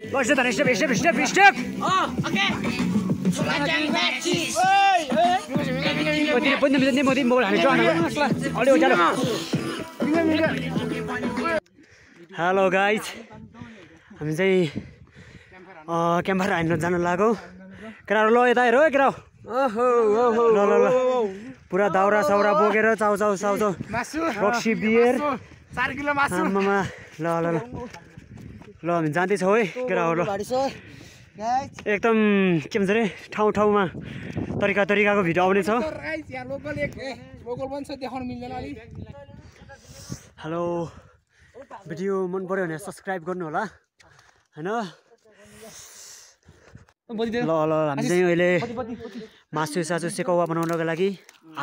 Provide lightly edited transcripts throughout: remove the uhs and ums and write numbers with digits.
Watch the step. Oh, okay. Hello guys. हामी चाहिँ क्याम्पफायर हान्न जान लाग्यो केराउ ल यता हेर केराउ ओहो ओहो ल ल ल पुरा दाउरा साउरा बोकेर चाउ रक्सी बियर 4 किलो मासु आमामा ल ल ल ल हामी जाँदै छौ है केराउ ल एकदम के भन्छ रे ठाउँमा तरिकाको भिडियो आउने छ लोकल पनि छ देखाउन मिल्दैन अलि हेलो भिडियो मन पर्यो भने सब्स्क्राइब गर्नु होला हैन ल ल हामी चाहिँ अहिले मासु सेकौवा बनाउनको लागि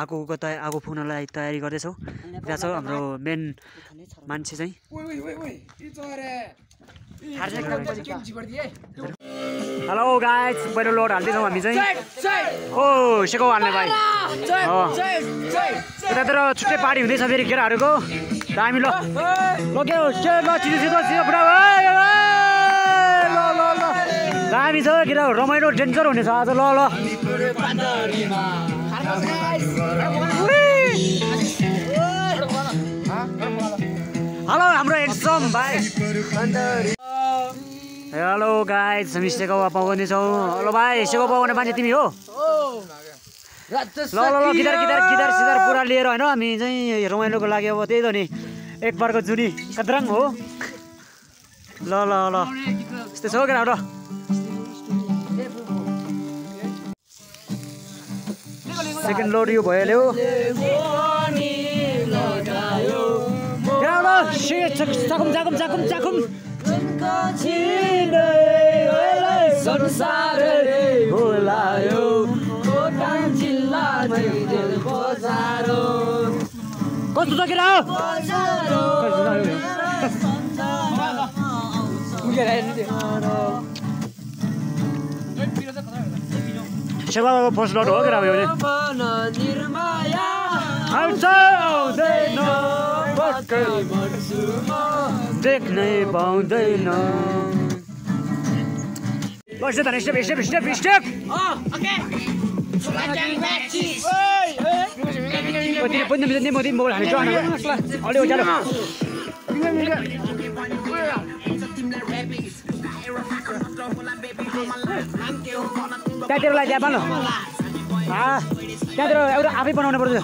आगो फुक्नलाई तयारी गर्दैछौँ। त्यहाँ छ हाम्रो मेन मान्छे चाहिँ हेलो गाइस पहिलो लोड हाल्दैछौँ हामी चाहिँ ओ सेकौवा हाल्ने भाइ यतातिर छुट्टै पार्टी हुँदैछ फेरि केटाहरूको दामी ल दामी छ केटा रमाइलो डेन्जर हुनेछ आज ल ल हेलो हाम्रो एक्सम भाइ हेलो गाइस हामी सेकौवा पकाउँदैछौँ। हेलो भाइ सेकौवा पकाउने मान्छे तिमी हो ल ल ल गिटार सिदार पुरा लिएर होइन हामी चाहिँ रमाइलोको लागि अब त्यही त नि एक बारको जुनी कद्राङ हो ल ल ल यस्तै छ हो केटा सेकेन्ड लोड यो भइहाल्यो चाकुम कस्तो त केटा सेवाको फर्स्ट लोड हो केटा देख्नै पाउँदैन स्टेप मोबाइल हाल्छु अलि उज्यालो त्यहाँतिर त्यहाँ बनाउ त्यहाँतिर एउटा आफै बनाउनु पर्छ